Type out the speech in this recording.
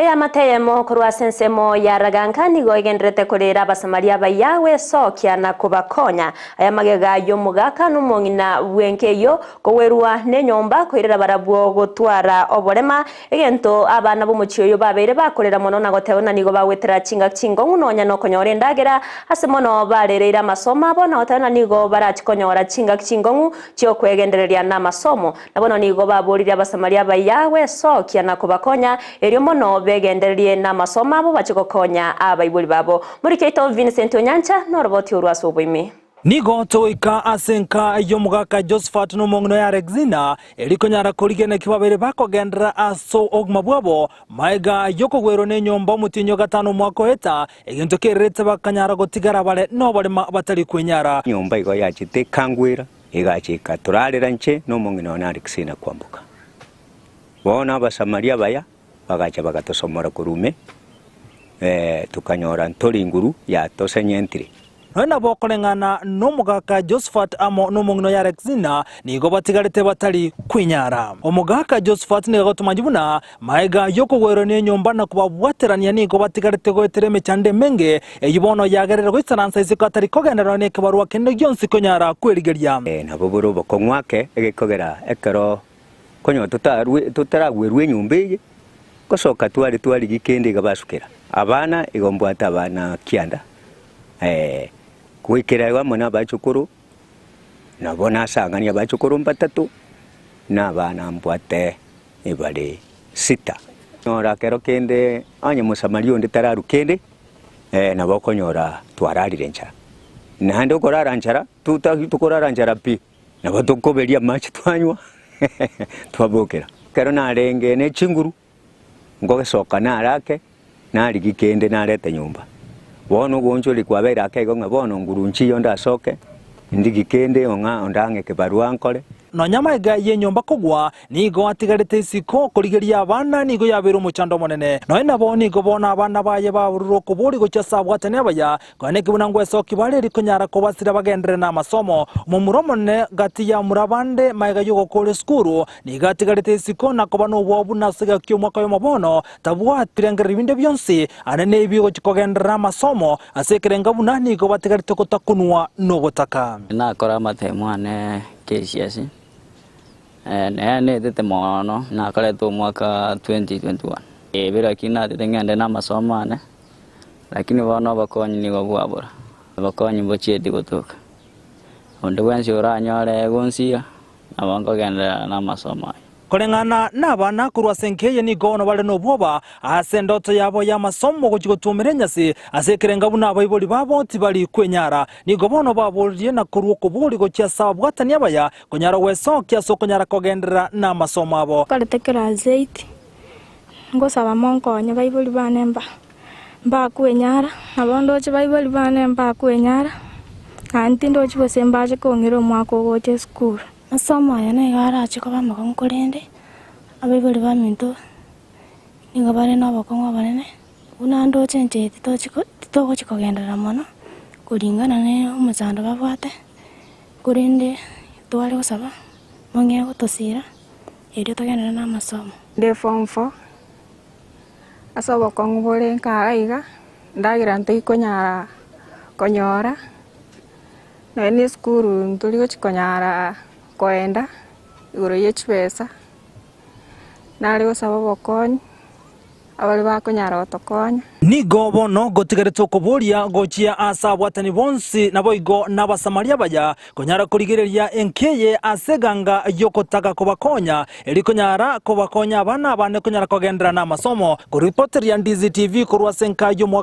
Eamate eyemo korwa ase ensemo ya Raganka nigo egendererete koreera Abasamaria abaya gwesokia na kobakonya. Aya magega y'omogaka na omong'ina bw'enka eyio kogwerwa nenyomba koirera barabwo gotwara oborema, egento abana b'omochie oyo babeire bakorera mono na goteba buna nigo bagwetera chingaki chinkong'u nonya nokonyora endagera ase mono barereire amasomo abo na goteba buna nigo barachi konyora chingaki chinkong'u chi'okwegendereria namasomo. Na bono nigo baboririe Abasamaria abaya gwesokia na kobakonya, erio mono begendererie namasomo abo bache gokonya abaibori babo. Moriki oito Vincent Onyancha noroboti orwo ase oboime. Nigo togoika ase enka y'omogaka Josephat na omong'ina oye Alexina, erio konyara korigia naki babere bakogenderera ase obogima bwabo, magega y'okogwerwa nenyomba omotienyi o gatano omwaka oeta, egento kererete bakanyara gotigara bare noborema batari kwenyara. Enyomba igo yachete ekangwera, Egacha ekatorarera inche na omong'ina one Alekisina kwamboka. Bono Abasamaria abaya bagacha bagatosomora korwa ime, tokanyora ntore inguru yatosenyentire. Nonya nabo koreng'ana nomogaka Josephat amo nomong'ina oye Alexina nigo batigarete batari kwenyara. Omogaka Josephat nigo agotomanyi buna Magega y'okogwerwa nenyomba na kobabwaterania nigo batigarete goetera emechando emenge, eyio bono yagerire goisaransa isiko atari kogenderera nekebarua kende gionsi konyara kwerigeria. Nabo bore obokong'u ake, egekogera ekero konya totaragwerwa enyomba eye, gosoka tware twarigia kende iga basukera abana, igo mbwate abana kianda, goikera igo amo na abachukuru, nabo nasang'ani abachukuru mbatato, na abana mbwate Ebare sita. Nyora kero kende onye Mosamaria onde tararwa kende, nabo okonyora twararire nchara. Naende okorara nchara, totari tokorara nchara pi, nabo tokoberia amache twanywa twabokera. Ekero narenge ne chinguru, ngogesoka nare ake, narigia kende narete nyomba. Bono ogoonchoreria kwabeire ake igo ng'a bono nguru nchiyo ndasoke, ndigie kende ong'a ondang'e ekebarua nkore. Nonya amaiga y'enyomba kogwa, nigo atigarete isiko korigeria abana nigo yabeire omochando omonene. Nonya nabo nigo bono abana baye baborire okoboria gochia ase abwatani abaya, Konya neki buna ngwesokia bare eri konyara kobasira bagenderere namasomo. Omomura omonene gati y'amura abande magega y'ogokoora esukuru, nigo atigarete isiko na koba nobwoba buna ase egaki y'omwaka oyomo bono tabwati birengererio binde bionsi ande nebi gochia kogenderera amasomo ase ekerenga buna nigo batigarete gotakunwa nobotaka. Nakora amatemo ane KCSE, nere netete mono, nakorete omwaka 2021. Ebe lakini natete ng'ende na amasomo ane. Lakini bono obokonyi nigo bwabora, obokonyi mbochieti gotoka. Onde bwensi oranyore gonsira, nabo nkogenderera namasomo aya. Koreng'ana nabana korwa ase enka eye nigo bono bare nobwoba ase endoto yabo y'amasomo gochia gotuomera enyasi ase ekerenga buna abaibori babo tibari kwenyara. Nigo bono baboririe na korwa okobori gochia ase ababwatani abaya konyara gwesokia ase okonyara kogenderera namasomo abo. Nkorete class eight, ngosaba monkonye baibori bane mba. Mbakwenyara, nabo ndoche baibori bane mbakwenyara, naende tindochi gose mbache kong'ira omwaka ogocha esukuru. Ase omoyo nigo arache koba omokong'u korende abaibori baminto nigo bare nobokong'u obonene, buna ndoche inche titochi titogochi kogenderera mono koringana na omochando babwate, korende tware gosaba mong'ee gotosira erio togenderere na amasomo. Nde form four. Ase obokong'u bore nkaa iga, endagera ntoikonyara konyora, nonya na esukuru ntori gochi konyara koenda igoro ye chibesa, nare gosaba obokonyi, abare bakonyara gotokonya. Nigo bono gotigarete okoboria gochia ase abwatani bonsi, naboigo n'Abasamaria abaya, konyara korigereria enka eye ase eganga y'ogotaka kobakonya, erio konyara kobakonya abana abane konyara kogenderera namasomo. Koripoteria Ndizi TV korwa ase enka y'omwaka.